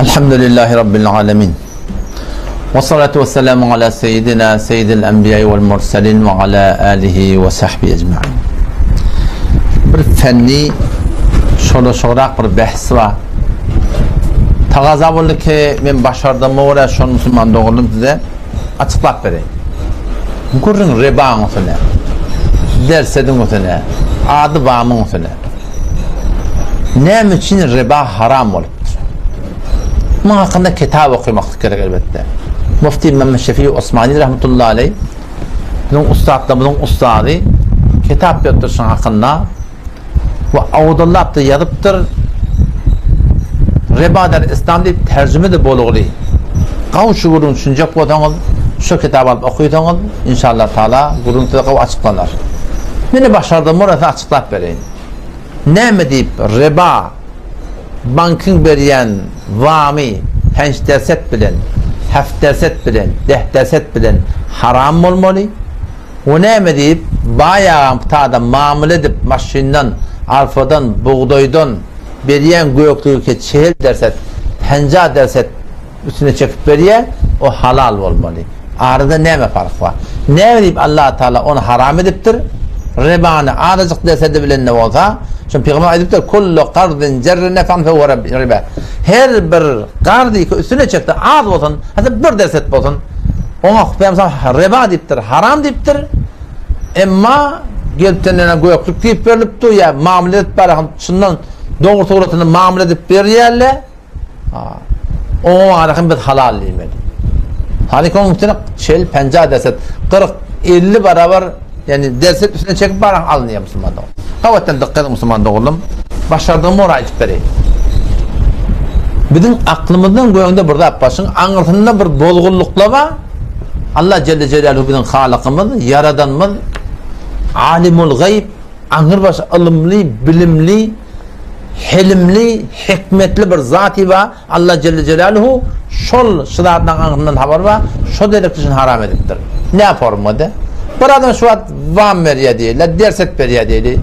Elhamdülillahi Rabbil alemin. Ve salatu ve selamu ala seyyidina seyyidil enbiya vel murselin ve ala alihi ve sahbihi ecma'in. Bir fenni şolaşygrak bir behs bar. Tagaza boldy ki men başardygyma görä şony musulman doganlarym size açyklap bereýin. Gürrüň rebaň üstüne, dersediň üstüne, ady bamyň üstüne. Näme üçin reba haram bolupdyr? Muň hakynda kitap okamaklyk gerek elbetde. Mufti Mehmet Şefi Osmani rahmetullahi aleyh biziň ussatlarymyzyň ussady kitap ýazypdyr şuň hakynda. We awdallap-da ýazypdyr. Reba der Islam diýip terjime-de bolugly. Gawy şu gürrüňi düşünjek bolsaňyz, şu kitaby alyp okysaňyz, inşallah taala gürrüň size gawy açyklanar. Meni başardygym bolan size açyklap bereýin. Näme diýip reba bankyň berýän wamy penç derset bilen, heft derset bilen, deh derset bilen haram bolmaly? O näme diýip, baý agaň ptada mamyl edip maşyndan, arpadan, bugdaýdan berýän göklügi ke çehel derset, penja derset üstüne çekip berýä, o halal bolmaly. Arada näme fark bar? Näme diýip Allatagala ony haram edipdir? Ribany azajyk dersedi bilen-de bolsa, şony pygamber aýdypdyr, Kullu karzin jerre nef'an fehuve riba. Her bir karz ki üstüne çekse az bolsun, hatda bir derset bolsun, Oňa Pygamber reba diýipdir, haram diýipdir. Emma gelip senden göklük diýip berlipdi, ýa mamla edip baraham şundan dogry suratyny mamla edip berýärler. Oňa baraham biz halal diýmeli. Hany onuň üstüne çel penja deset 40 50 barabar ýani derset üstüne çekip baran alynýar musulman dogan. Gabatdan dikkat edin musulman doganlarym. Başardygym ora aýdyp bereýin. Biziň aklymyzdan göňde bir zat bar. Şuň aňyrsynda bir bozgullyklar bar. Allah Celle Celaluhu biziň Halykymyz, Ýaradanymyz, Alimul Gaýb, aňyrbaş ylymly, bilimli, helimli, hikmetli bir zaty bar. Allah Celle Celaluhu şol şu zatlaryň aňyrsyndan habar bar, şo derekde şuny haram edipdir. Ne formada? Bir adam şu wagt wam berýär diýeli, derset berýär diýeli.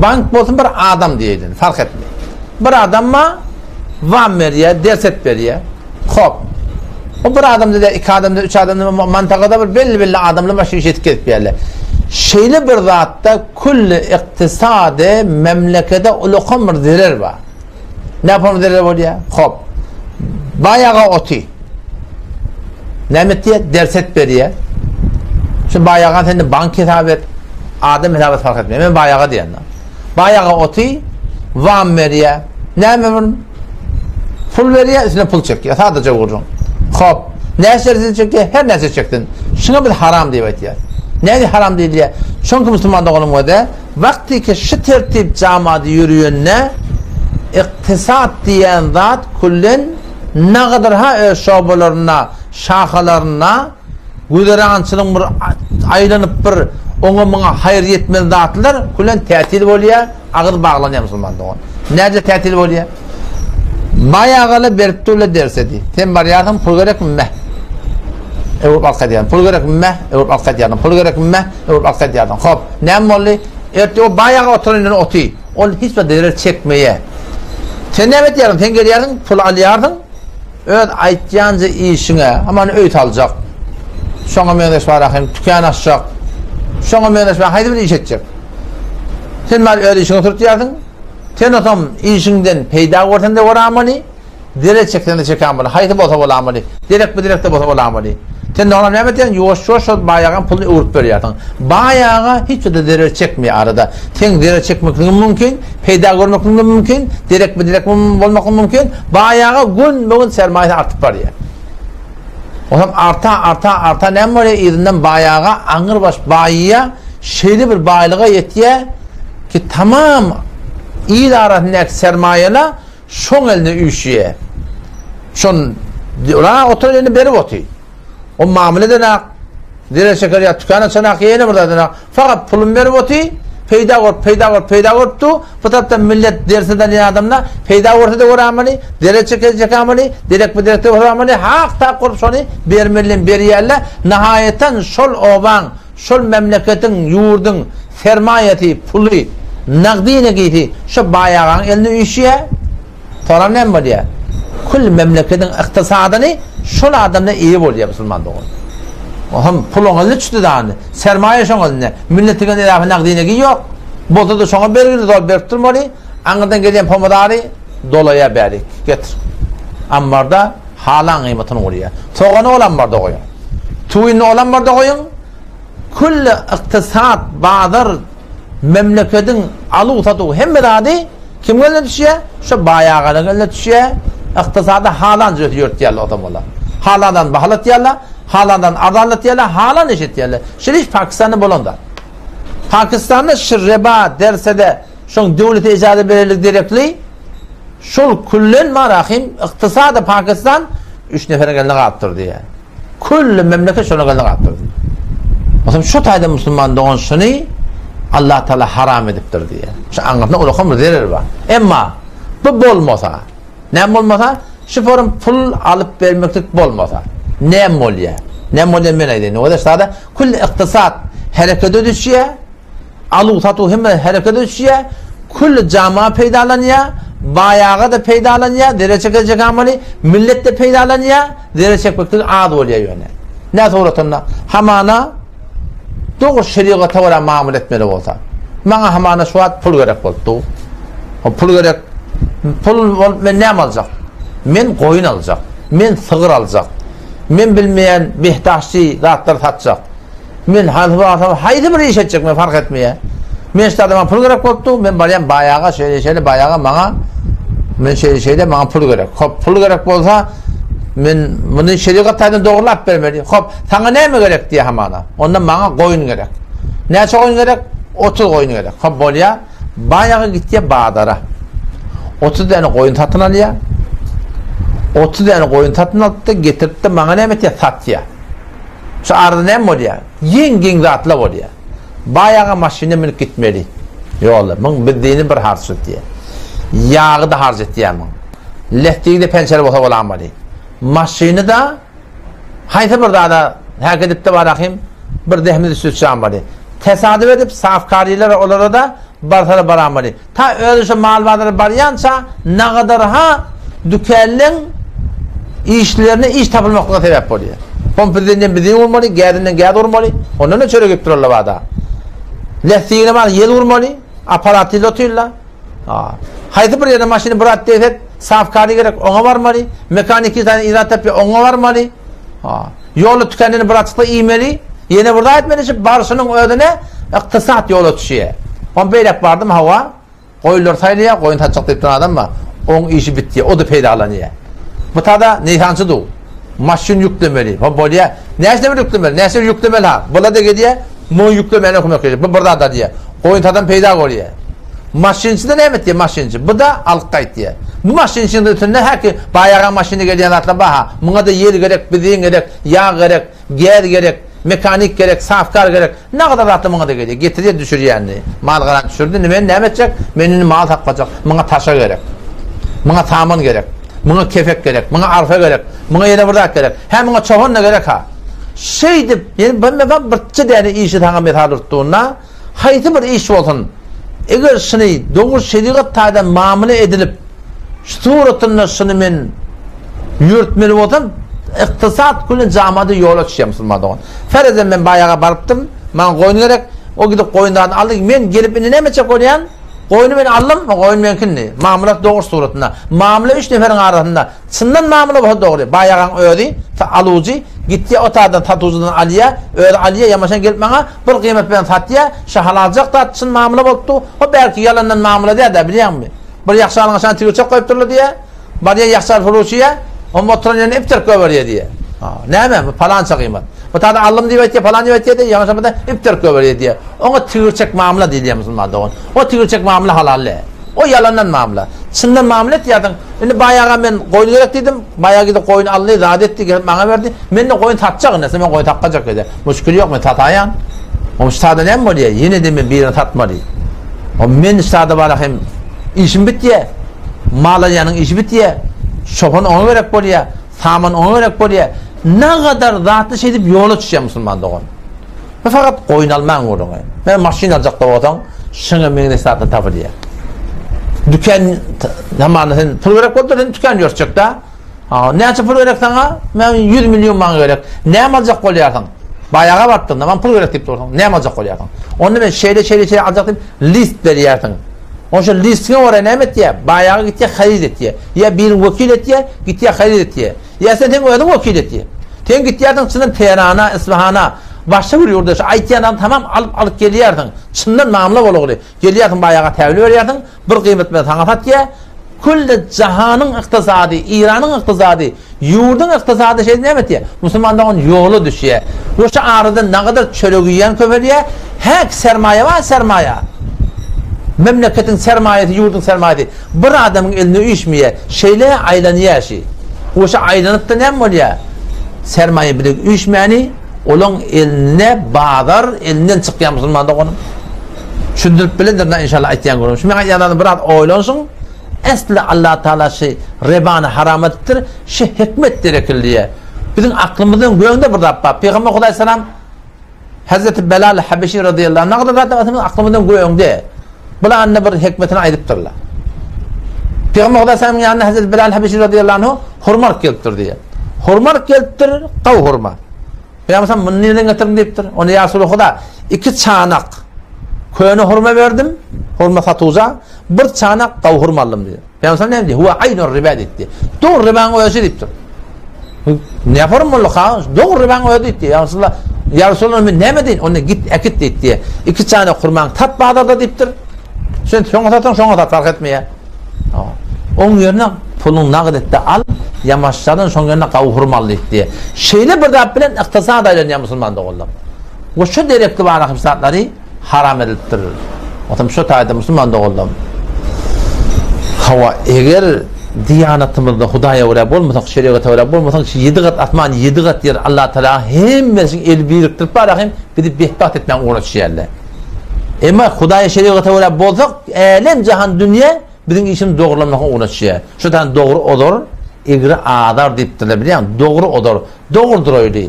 Bank bolsun bir adam diýeli, fark etmeýär. Bir adam bar, wam berýär, derset berýär. Hop. O bir adam da, iki adam da, üç adam da mantakada bir belli-belli adamlar başga iş edip gezip ýärler. Şeýle bir zatda külli ykdysady memlekede ulakan bir zerer bar. Näme zerer bolýar? Hop. Baýaga oty. Näme etýär? Derset berýär. Şu baýaga sen bank hesap et, adam hesap et fark etmeýär. Men baýaga diýen. Baýaga oty wam berýär. Näme bir pul berýär, üstüne pul çekýär. Sadaja gurrun. Hop. Näçe derset çekýär? Her näçe çeksin. Şuňa biz haram diýip aýtýar. Näme haram diýilýär? Çünki musulman doganym we Wagty ki şu tertip jamady ýörüende ykdysat diýen zat küllen nagadyr-ha öz şobalarynda, şahalarynda güzerançylygyň bir aýlanyp bir oňa-muňa haýyr ýetmez zatlar küllen tätil bolýar, agyz baglanýar musulman dogan. Näce tätil bolýar? Baý agala berip durla dersedi. Sen barýarsyň pul gerekmi meh. Öwrüp alyp gaýdýarsyň. Pul gerekmi meh. Öwrüp alyp gaýdýarsyň. Pul gerekmi meh. Öwrüp alyp gaýdýarsyň. Hop, näme boldy? Ertir o baý aga oturan ýerinde oty. Ol hiç bir zerer çekmeýär. Sen näme etýärsiň? Sen gelýärsiň, pul alýarsyň. Öz aýtýanja işiňe, aman öý saljak. Şoňa meňzeş bar hem tükän açjak. Şoňa meňzeş bar haýsy bir iş etjek. Sen bar öz işiňe sürtýärsiň. Sen otam işiňden peýda görseň-de göramaly. Derek çekseň-de çekämeli. Haýsy bolsa bolamaly. Derek bu derekde bolsa bolamaly. Sen oňa näme etýäň? Ýuwaş-ýuwaş şol baý agaň puluny öwrüp berýärsiň. Baý aga hiç ýerde zerer çekmeýär arada. Seň zerer çekmekligiň mümkin, peýda görmekligiň-de mümkin, derek bu derek bolmaklygyň mümkin. Baý aga günbe-gün sermaýasy artyp barýar. Onam arta, arta, arta näme bolýar? Yzyndan baý aga aňyrbaş baýýar, şeýle bir baýlyga ýetýär ki, tamam il arasyndaky sermaýalar Şoň eline üýşýä. Şon ra oturan ýerine berip oty. O mamla edenak, zere çeker ýa tükan açanak, ýene bir zat edenak. Fakat pulun berip oty, peýda görüp, peýda görüp, peýda görüp du. Bu tarapdan millet dersi eden adamlar peýda görse de görämeli, zere çeker çekämeli, derek bu derekde görämeli, hak tak görüp şony bermeli berýärler. Nihaýetten şol obaň Şol memleketiň, ýurduň sermaýasy, puly, nagdy-negisi şo baý agaň eline üýşýär. Soňram näme bolýar? Kül memleketiň ykdysadyny şol adamlar eýe bolýar musulman dogan. Ohm pul oň elinde çütdi dany. Sermaýa şoň elinde. Milletiň elinde edafa nagdinegi ýok. Bolsa-da şoňa bergili zor berip durmaly. Aňyrdan gelýän pomidary dolaýar bärik. Getir. Ammarda halan gyýmatyny gurýar. Sogany ol ammarda goýuň. Tüwini ol ammarda goýuň. Külli ykdysat, bazar, memlekediň aluw-satuw hemme zady kimiň eline düşýär? Şo baý aganyň eline düşýär. Ykdysady halan jübesi ýörtýärler o zaman olar. Halandan bahalatýarlar, halandan arzanlatýarlar, halan iş etýärler. Şul iş Pakistanda bolan zat. Pakistanda şu reba dersede şoň döwlete ijaza bererlik derekli şol küllen marahim ykdysady Pakistan üç neferiň eline galypdyr diýýär. Külli memleket şonuň eline galypdyr diýýär. Onsoň şu taýda musulman dogan şuny Allah Taala haram edipdir diýýär. Şu aňyrsynda ulakan bir zerer bar. Emma bu bolmasa, näme bolmasa, şu forum pul alyp bermeklik bolmasa, näme bolýar? Näme bolýar men aýdaýyn. O da sada külli ykdysat herekete düşýär. Aluw-satuw hemme herekete düşýär, külli jama peýdalanýar, baýaga-da peýdalanýar, zere çekejek amaly, millet-de peýdalanýar, zere çekmeklik az bolýar ýöne. Nä suratynda? Hamana dogry şerigata görä mamla etmeli bolsa. Maňa hamana şu wagt pul gerek bolup dur. O pul gerek. Pul bolup men näme aljak? Men goýun aljak. Men sygyr aljak. Men bilmeýän behdaşçy zatlary satjak. Men haýsy barsam haýsy bir iş etjek men fark etmeýär. Men şu adama pul gerek bolupdy, men barýan baýaga şeýle şeýle baýaga maňa men şeýle şeýle maňa pul gerek. Hop pul gerek bolsa men muny şerigat taýdan dogrulap bermeli. Hop saňa näme gerek diýýär hamana. Onda maňa goýun gerek. Näçe goýun gerek? 30 goýun gerek. Hop bolýar. Baýaga gitýär bazara. 30 däne goýun satyn alýar. 30 däne goýun satyn alypdy, getiripdi, maňa näme etýär? Satýar. Şu arada näme bolýar? Geň-geň zatlar bolýar. Baý aga maşyna münüp gitmeli. Ýolda. Muň benzini bir harç etýär. Ýagy-da harç etýär muň. Lestigi-de pençer bolsa bolamaly. Maşyny-da haýsy bir zada häk edip-de barahym bir zähmet üstü çykmaly. Tesadüp edip safkarylara olara-da barsa-da baramaly. Ta özi şo mal bazara barýança nagadarha dükanlaň işlerine iş tapylmaklyga sebäp bolýar. Pompizinden bizin urmaly, gäzinden gäz urmaly, ondan-da çörek iýip durarlar bada. Lästigine bar ýel urmaly, apparatly otyrlar. Haýsy bir ýerde maşyny bir at degse, safkary gerek, oňa barmaly, mekaniki taýdan yza tapýar, oňa barmaly. Ýolda tükendini bir açykda iýmeli, ýene bir zat etmeli, şu barşynyň özüne ykdysat ýola düşýär. Oň beýläk bardym, hawa, goýunlary saýlaýar, goýun satjak diýip duran adam bar. Oň işi bitýär, o-da peýdalanýar. Bu tada neýsançy du. Maşyn ýüklemeli. Hop bolýar. Näçe bir ýüklemeli? Näçe bir ýüklemeli ha? Bula-da gelýär, muňa ýüklemäne kömek edýär. Bu bir zat diýýär. Goýun satan peýda görýär. Maşynçy-da näme etýär maşynçy? Bu-da alyp gaýtýar. Bu maşynçynyň üstünde häki baýaga maşyna gelýän zatlar bar-ha. Muňa-da ýel gerek, bizin gerek, ýag gerek, gäz gerek, mekanik gerek, safkar gerek. Nagadar zatlar muňa-da gelýär. Getirýär, düşürýär indi. Mal-garany düşürdi. Indi men näme etjek? Men indi mal saklajak. Muňa taşa gerek. Muňa saman gerek. Muňa kefek gerek. Muňa arfa gerek. Muňa ýene bir zat gerek. Hä, muňa çopan-da gerek-ha. Şeýdip, ýene bir birçe däne işi saňa mysal urtdugynda, Haýsy bir iş bolsun, eger şuny dogry şerigat taýdan mamla edilip, şu suratynda şuny men ýörtmeli bolsam, ykdysat külen jamada ýola düşýär musulman dogan. Ferezen men baýaga barypdym, maňa goýun gerek, o gidip goýun zadyny aldy, men gelip indi näme etjek bolýan? Goýny men aldym, goýun meňkindi. Mamla dogry suratynda. Mamla üç neferiň arasynda. Çyndan mamla bolsa dogry. Baýagaň özi, alyjy, gitýär o taýdan satyjydan alýar, özi alýar, ýamaşan gelip maňa bir gyýmat bilen satýar, şo halaljak zat çyn mamla bolupdy, o belki ýalandan mamla däl-dä, bilýäňmi? Bir ýahşy alyň aşagyna tigirçek goýupdyrlar diýýär, barýar ýahşy al furuçyýa, onuň oturan ýerine iptirip goýberýär diýýär. Ha, näme, bu palança gyýmat. Bu taýda aldym diýip aýtýar, palan diýip aýtýar diýýär, ýaňy şo iptirip goýberýär diýýär. Oňa tigirçek mamla diýilýär musulman dogan. O tigirçek mamla halal däl. O ýalandan mamla. Çyndan mamla etýärsiň. Indi baýaga men goýun gerek diýdim. Baýaga gidip goýun aldy, zat etdi, gelip maňa berdi. Men-de goýun satjak indi, men goýun satgajak diýdi. Muşkil ýok, men sataýan. Oň ştada näme bolýar? Ýene-de men birini satmaly. O men ştada bara hem işim bitýär. Mal alýanyň işi bitýär. Çopan oňa gerek bolýar. Saman oňa gerek bolýar. Nagadar zatly şeýdip ýola düşýär musulman dogan. Bu fakat goýun almaň gürrüňi. Men maşyn aljak da bolsaň, şuňa meňzeş zatlar tapylýar. Dükan zamanda sen pul gerek bolsa sen dükan ýörtjek da. Ha, näçe pul gerek saňa? Men 100 million maňa gerek. Näme aljak bolýarsyň? Baýaga barypdyň, maňa pul gerek diýip dursuň. Näme aljak bolýarsyň? Onda men şeýle şeýle şeýle aljak diýip list berýärsiň. Onda şo listiňe görä näme etýär? Baýaga gitýär, haryt etýär. Ýa birini wekil etýär, gitýär haryt etýär. Ýa sen seň özüň wekil etýär. Sen gitýärsiň çyndan Tehrana, Isfahana, başga bir ýurda şu aýtýan zadyňy tamam alyp alyp gelýärsiň. Çyndan mamla bolugly. Gelýärsiň baýaga täwil berýärsiň, bir gyýmat bilen saňa satýar. Külli jahanyň ykdysady, Iranyň ykdysady, ýurduň ykdysady şeýdip näme etýär? Musulman dogan ýola düşýär. We şu arada nagadar çörek iýýän köpelýär. Häk sermaýa bar sermaýa. Memleketiň sermaýasy, ýurduň sermaýasy bir adamyň eline üýşmeýär. Şeýle aýlanýar şi. We şu aýlanyp-da näme bolýar? Sermaýa bile üýşmäni olaň eline bazar elinden çykýar musulman doganym. Düşündirip bilendirin inşallah aýtýan gürrüňim. Şu meň aýdýan zadym biraz oýlanşyň. Esli Allah Taala şu rebany haram edipdir. Şu hikmet derekli diýe. Biziň aklymyzdan göňde bir zat bar. Pygamber Hudaý salam Hazreti Belal Habeşi radıyallahu anh ne kadar zat aklymyzdan göňde. Bular anne bir hikmetini aýdypdyrlar. Pygamber Hudaý salamyň ýanyna Hazreti Belal Habeşi radıyallahu anh hurma alyp gelipdir diýe. Hurma alyp gelipdir, gaw hurma. Pygamber sallam muny nireden getirdiň diýipdir. Onda ýa Resulallah Huda, iki çanak köne hurma berdim, hurma satyja, bir çanak gaw hurma aldym diýdi. Pygamber sallam näme diýdi? Huwa aýnur riba diýdi. Dogry ribaň özi diýipdir. Ne yaparım bunu ha? Dogry ribaň özi diýdi. Ýa Resulallah, ýa Resulallah men näme diýin? Onda git äkit diýdi. Iki çanak hurmaň tap bazarda diýipdir. Sen şoňa satsaň, şoňa sat, fark etmeýär. Oň ýerine puluň nagt et-de al, ýamaşjadan şoň ýerine gawy hurma al diýipdi. Şeýle bir zat bilen ykdysat aýlanýar musulman doganlar. We şu derekli bar ahim zatlary haram edilipdir. Otam şu taýda musulman doganlar. Hawa, eger diýanatymyzda Hudaýa görä bolmasak, şeriata görä bolmasak, şu ýedi gat asman, ýedi gat ýer Allah Taala hemmesini el birikdirip bar ahim bizi betbagt etmäge ugra düşýärler. Emma Hudaýa şerigata görä bolsak, älem jahan dünýä biziň işimizi dogrulamaka ugraşýar. Şu taýdan dogry ozar, egri azar diýipdirler, bilýäňmi? Dogry ozar, dogry duraýly.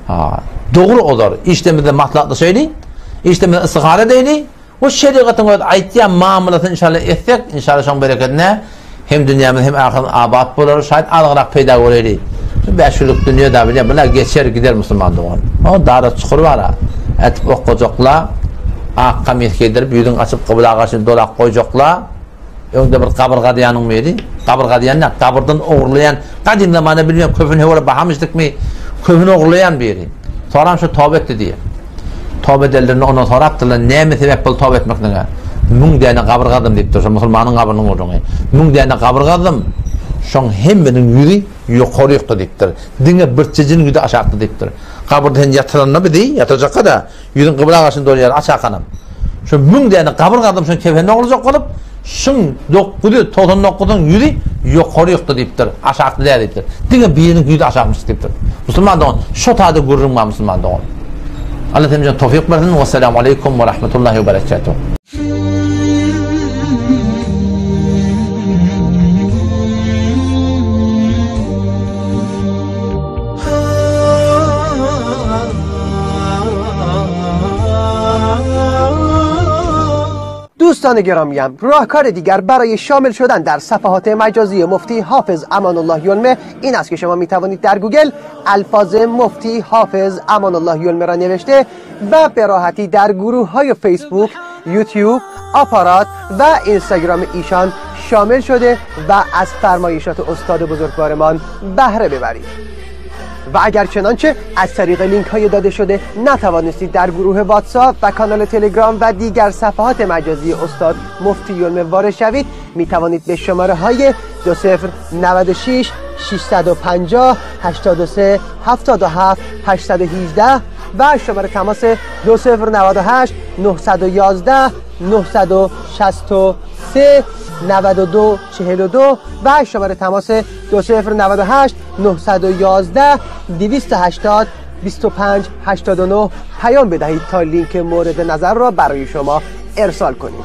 Ha, dogry ozar. Işlemizde maslahatlaşaýly, işlemizde istihara edeýli. Bu şerigatyň öz aýtýan mamlasyny inşallah etsek, inşallah şoň berekedine Hem dünýämiz hem ahyretimiz abat bolar, şaýat azgyrak peýda göreýli. Şu bäş ýyllyk dünýe da bilýän, bular geçer gider musulman dogan. O dara çukur bar-a. Ätip okajakla, ak gamis geýdirip, ýüzüňi açyp gybla garşy dolap goýjakla. Öňde bir gabyr gazýanyň biri, gabyr gazýan däl, gabyrdan ogurlaýan, gadym zamanda bilmeýän köfün höwre bahamyşdykmy, köfün ogurlaýan biri. Soram şu toba etdi diýýär. Toba edenlerinde ondan sorapdyrlar, näme sebäp boldy toba etmekligiňe? Müň däne gabyr gazdym diýipdir, şo musulmanyň gabrynyň gürrüňi. Müň däne gabyr gazdym, şoň hemmesiniň ýüzi ýokarykdy diýipdir. Diňe birçejiniň ýüzi aşakdy diýipdir. Gabyrda sen ýatyranda bizi, ýatyrjakka-da, ýüzüň gybla garşyny dolýar, açakanam. Şo müň däne gabyr gazdym, şoň kefenini ogurlajak bolup, Şuň 999-yň ýüzi ýokarykdy diýipdir, aşakda däl diýipdir. Diňe biriniň ýüzi aşakmyş diýipdir. Musulman dogan, şo taýda gürrüň bar musulman dogan. Allah hemmämize towfyk bersin. Wessalamu aleýkum we rahmetullahi we berekatuh. دوستان گرامیم راهکار دیگر برای شامل شدن در صفحات مجازی مفتی حافظ امان الله یلمه این است که شما می توانید در گوگل الفاظ مفتی حافظ امان الله یلمه را نوشته و به راحتی در گروه های فیسبوک، یوتیوب، آپارات و اینستاگرام ایشان شامل شده و از فرمایشات استاد بزرگوارمان بهره ببرید. و اگر چنانچه از طریق لینک های داده شده نتوانستید در گروه واتساپ و کانال تلگرام و دیگر صفحات مجازی استاد مفتی یلمه وارد شوید می توانید به شماره های 2096 650 83 77 818 و شماره تماس 2098 911 963 92 42 و شماره تماس 2098 911 280 25 89 پیام بدهید تا لینک مورد نظر را برای شما ارسال کنیم.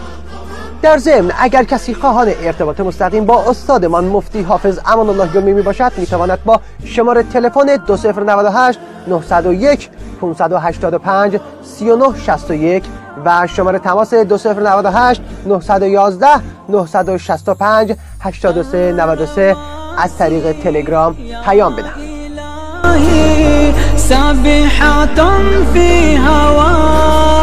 در ضمن اگر کسی خواهان ارتباط مستقیم با استادمان مفتی حافظ امان الله یلمه می باشد می تواند با شماره تلفن 2098 901 585 3961 و شماره تماس 2098 911 965 83 93. از طریق تلگرام پیام بدهند. سابحة في هواك.